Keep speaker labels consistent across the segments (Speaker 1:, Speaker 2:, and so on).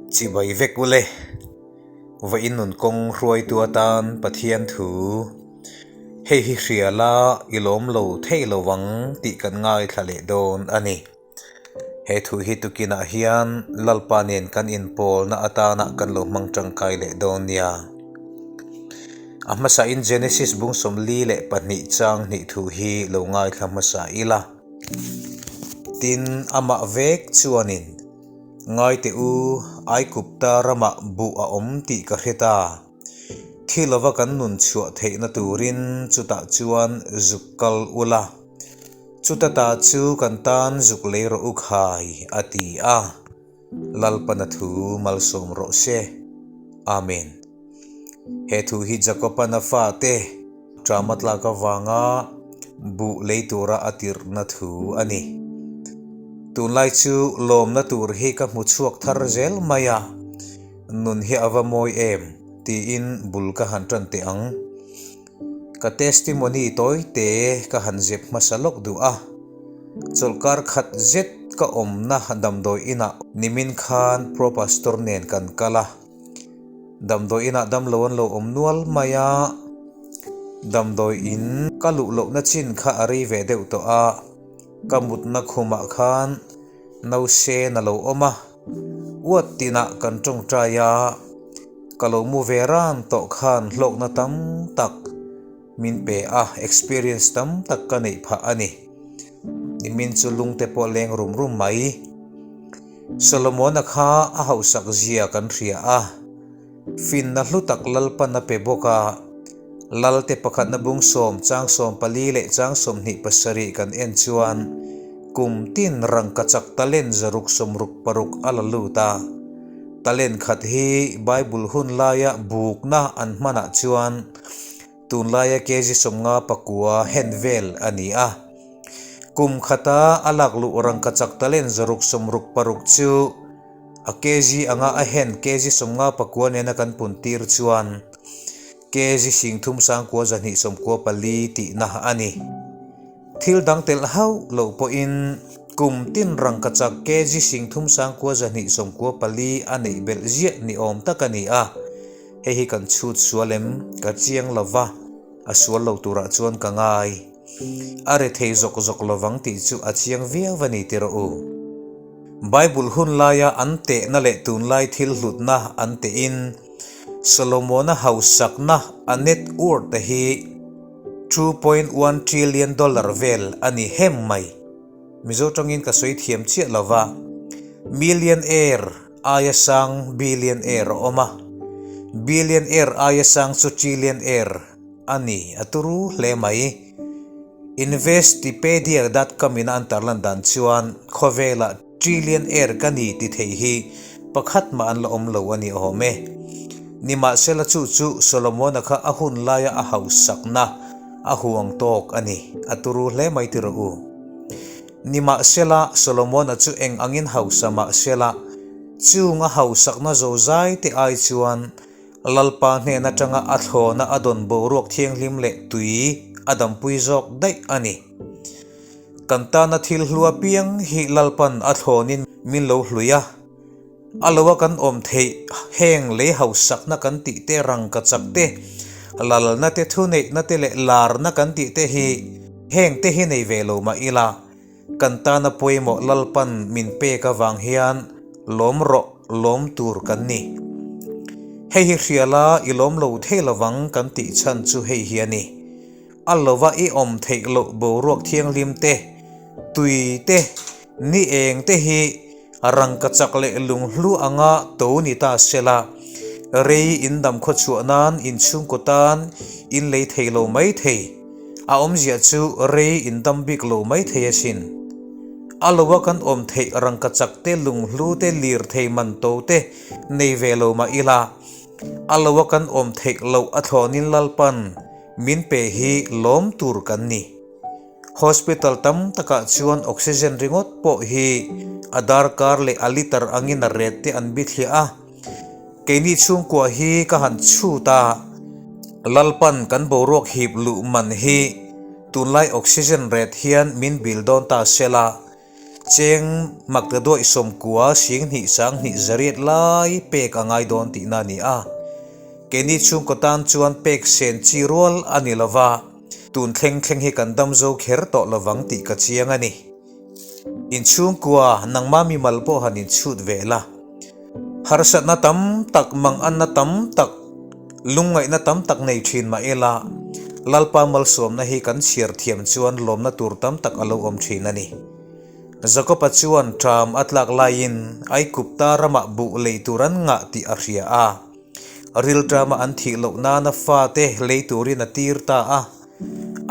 Speaker 1: Chibai vek ule. Vawiin nun kawng hruaitu atan Pathian thu hei hi hria la i lawm lo thei lo vang tih kan ngaithla leh dawn a ni. He thu hi tukinah hian Lalpa nen kan inpawlna atana kan lo hmang tangkai leh dawn nia. A hmasain Genesis bung 42 chang hnih thu hi lo ngaithla hmasa ila. Tin, amah vek chuanin, Ngai teh u, Aikupta ramah buh a awm tih ka hre ta. Thi lova kan nun chhuah theihna turin chutah chuan zuk kal ula. Chuta ta chu kan tan zuk lei rawh u khai, a ti a. Lalpana thu malsawm rawh se. Amen. He thu hi Jakoban a fate ṭama tlak avanga buh lei tura a tirhna thu a ni. Tunlai chu lawmna tur hi ka hmu chhuak thar zel mai a, nun hi a va mawi em tiin bul ka han ṭan teh ang. Ka testimony tawi te ka han zep hmasa lawk duh a, chawlhkar khat zet ka awmna damdawi inah nimin khan Pro Pastor nen kan kal a. Damdawi inah damlo an lo awm nual mai a, damdawi in ka luh lohna chin kha a rei ve deuh tawh a, ka mutna khumah khan nausen a lo awm a, uat tinah kan tawngtai a, ka lo mu ve ran tawh khan hlawkna tam tak min pe a, experience tam tak ka neih phah a ni. Nimin chu lungte pawh leng rum rum mai. Solomona kha a hausak zia kan hria a, finna hlu tak Lalpan a pe bawk a, Lalte pakhatna bung sawm chang 14 leh chang 27 kan en chuan kum tin rangkachak talent 666 a la lut a. Talent khat hi Bible hun laia bukna an hmanah chuan Tunlaia kg 59 hen vel a ni a. Kum khata a lak luh rangkachak talent 666 chu a kg anga a hen kg 59 nena kan pun tir chuan kg 3294 tihna a ni. Thil dang telh hauh loh pawhin kum tin rangkachak kg 3294 a neih belh ziah ni awm tak a ni a. Hei hi kan chhut sual em? Ka chiang lo va, a sual lo turah chuan ka ngai. A rethei zawk zawk lovang tih chu a chiang viau a ni ti rawh u. Bible hun laia an tehna leh tunlai thil hlutna an tehin Solomona hausakna a net worth te hi 2.1 trillion dollar vel a ni hem mai. Mizo tangin ka sawi thiam chiah lo va, millionaire aia sang billionaire a awm a, billionaire aia sang chu trillionaire a ni a turu hle mai. Investipedia dot com in a an tarlan dan chuan khawvelah trillionaire ka ni ti thei hi pakhat mah an la awm lo a ni awm e. Nimahsela chu chu Solomona kha a hun laia a hausakna a huang tawk a ni, a turu hle mai ti rawh u. Nimahsela, Solomona chu eng angin hausa mahsela, chung a hausakna zozai te ai chuan Lalpa hnen atanga a thlawna a dawn boruak thianghlim leh tui a dampui zawk daih a ni. Kan tana thil hlu apiang hi Lalpan a thlawnin min lo hlui a. A lo a kan awm theih heng lei hausakna kan tih te, rangkachak te, lalna te, thuneihna te leh larna kan tih te hi heng te hi nei ve lo mah ila, kan tana pawimawh Lalpan min pek avang hian lawm rawh lawm tur kan ni. Hei hi hria la i lawm lo thei lovang kan tih chhan chu hei hi a ni. A lova i awm theih loh boruak thianghlim te, tui te, ni eng te hi Rangkachak leh lunghlu anga to ni ta sela, rei in dam khawchhuah nan inchhungkaw tan in lei thei lo mai thei. A awmzia chu rei in dam bik lo mai thei asin. A loa kan awm theih rangkachak te lunghlu te lirthei man to te nei ve lo mah ila, a loa kan awm theih loh a thlawnin Lalpan min pe hi lawm tur kan ni. Hospital tam takah chuan oxygen ringawt pawh hi a darkar leh a liter angin a ret te an bithliah a. Keini chhungkua hi ka han chhut a, Lalpan kan boruak hip luh man hi tunlai oxygen ret hian min bil dawn ta sela. Cheng maktaduaih 90 2800 lai pek a ngai dawn tihna a ni a. Keini chhungkaw tan chuan pek sen chi rual a ni lova, tun thleng thleng hi kan dam zo kher tawh lovang tih ka chiang a ni. Inchhungkua nangmah mimal pawh han inchhut ve la. Harsatna tam tak, manganna tam tak, lungngaihna tam tak nei thin mah ila, Lalpa malsawmna hi kan chhiar thiam chuan lawmna tur tam tak a lo awm thin a ni. Jakoba chuan ṭam a tlak laiin Aikupta ramah buh lei tur an ngah tih a hria a. Rilṭama an thih loh nana fate lei turin a tir ta a.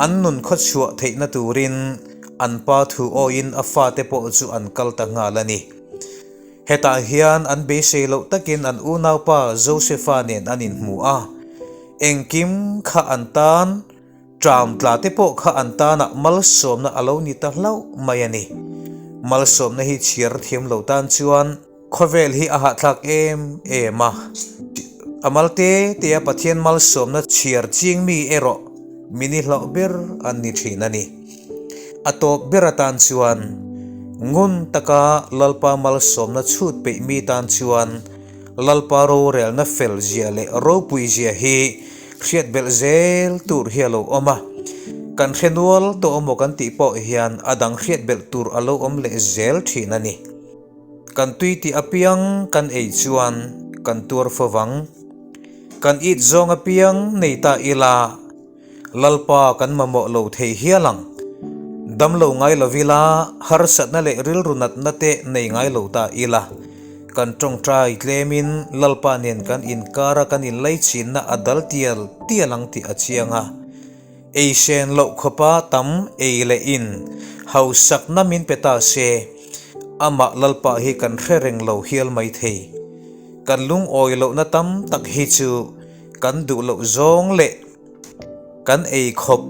Speaker 1: An nun khawchhuah theihna turin an pa thu awiin a fate pawh chu an kal ta nghal a ni. Hetah hian an beisei loh takin an unaupa Josefa nen an inhmu a, engkim kha an tan, ṭam tla te pawh kha an tanah malsawmna a lo ni ta hlauh mai a ni. Malsawmna hi chhiar thiam lo tan chuan khawvel hi a hahthlak em em a, a mal te tea Pathian malsawmna chhiar ching mi erawh mini hlauh ber an ni thin a ni. A tawp ber atan chuan ngun taka Lalpa malsawmna chhut peih mi tan chuan Lalpa rorelna fel zia leh ropui zia hi hriat belh zel tur hi a lo awm a. Kan hre nual tawh emaw kan tih pawh hian a dang hriat belh tur a lo awm leh zel thin a ni. Kan tui tih apiang kan ei chuan kan tuar fo vang. Kan it zawng apiang nei ta ila. Lalpa kan mamawh lo thei hial ang. Damlo ngai lo ila, harsatna leh rilru natna te nei ngai lo ta ila. Kan tawngtai tlemin Lalpa nen kan inkara kan inlaichinna a dal tial tial ang tih a chiang a. Ei sen loh khawpa tam ei leh in hausakna min pe ta se, amah Lalpa hi kan hre reng lo hial mai thei. Kan lungawi lohna tam tak hi chu Kan duh loh zawng leh kan ei khawp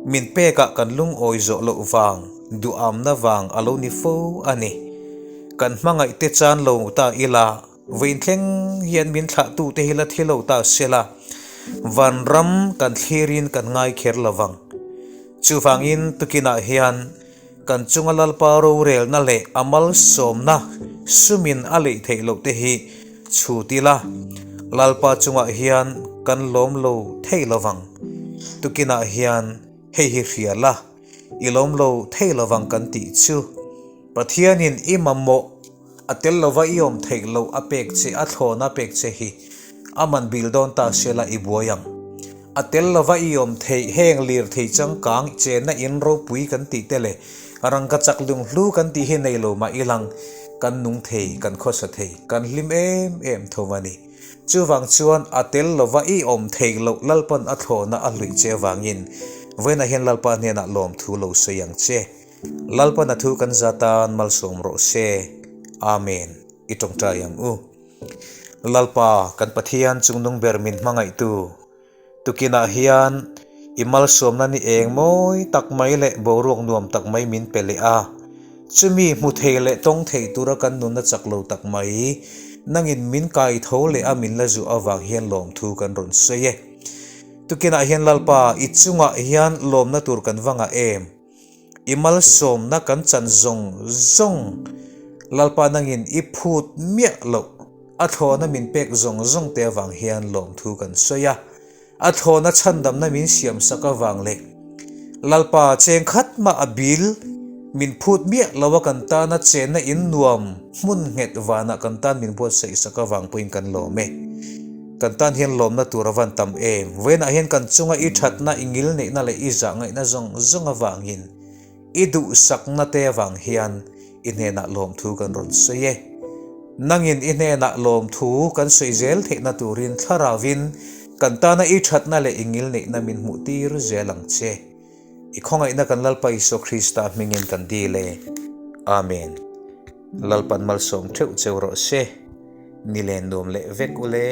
Speaker 1: min pekah kan lungawi zawh loh vang, duhamna vang a lo ni fo a ni. Kan hmangaih te chan lo ta ila, vawiin thleng hian min thlahtute hi la thi lo ta sela, vanram kan thlirin kan ngai kher lo vang. Chuvangin tukinah hian Kan chunga Lalpa rorelna leh a malsawmna sumin a leih theih loh te hi chhut ila, Lalpa chungah hian kan lawm lo thei lovang. Tukinah hian hei hi hria la, i lawm lo thei lovang kan tih chu Pathianin i mamawh A tel lova i awm theih loh a pek che, a thlawn a pek che hi a man bil dawn ta se la i buai ang. A tel lova i awm theih heng lirthei changkang chenna in ropui kan tih te leh rangkachak lunghlu kan tih hi nei lo mah ilang kan nung thei, kan khawsa thei, kan hlim em em tho a ni. Chuvang chuan a tel lova i awm theih loh Lalpan a thlawna a hluih che avangin vawiinah hian Lalpa hnenah lawmthu lo sawi ang che. Lalpan a thu kan za tan malsawm rawh se. Amen. I tawngtai ang u. Lalpa, kan Pathian chungnung ber min hmangaihtu, tukinah hian i malsawmna ni eng mawi tak mai leh boruak nuam tak mai min pe leh a. Chumi hmu thei leh tawng thei tura kan nunna chak lo tak mai, nangin min kai tho leh a min la zuh avang hian lawmthu kan rawn sawi e. Tukinah hian Lalpa, i chungah hian lawmna tur kan va ngah em? I malsawmna kan chan zawng zawng Lalpa nangin i phut miah loh a thlawhna min pek zawng zawng te avang hian lawmthu kan sawi a, a thlawhna chhandamna min siamsak avang leh Lalpa cheng khat mah a bil min phut miah lo a kan tana chenna in nuam hmun nghet vanah kan tan min buatsaih sak avang pawhin kan lawm e. Kan tan hian lawmna tur a van tam em? Vawiinah hian kan chunga i thatna, i ngilneihna leh i zah ngaihna zawng zawng avangin, i duhsakna te avang hian i hnenah lawmthu kan rawn sawi e. Nangin i hnenah lawmthu kan sawi zel theihna turin thlarauvin kan tana i thatna leh i ngilneihna min hmuh tir zel ang che. I khawngaihna kan Lalpa Isua Krista hmingin kan dil e. Amen. Lalpan malsawm theuh cheu rawh se. Ni len nuam leh vek ule.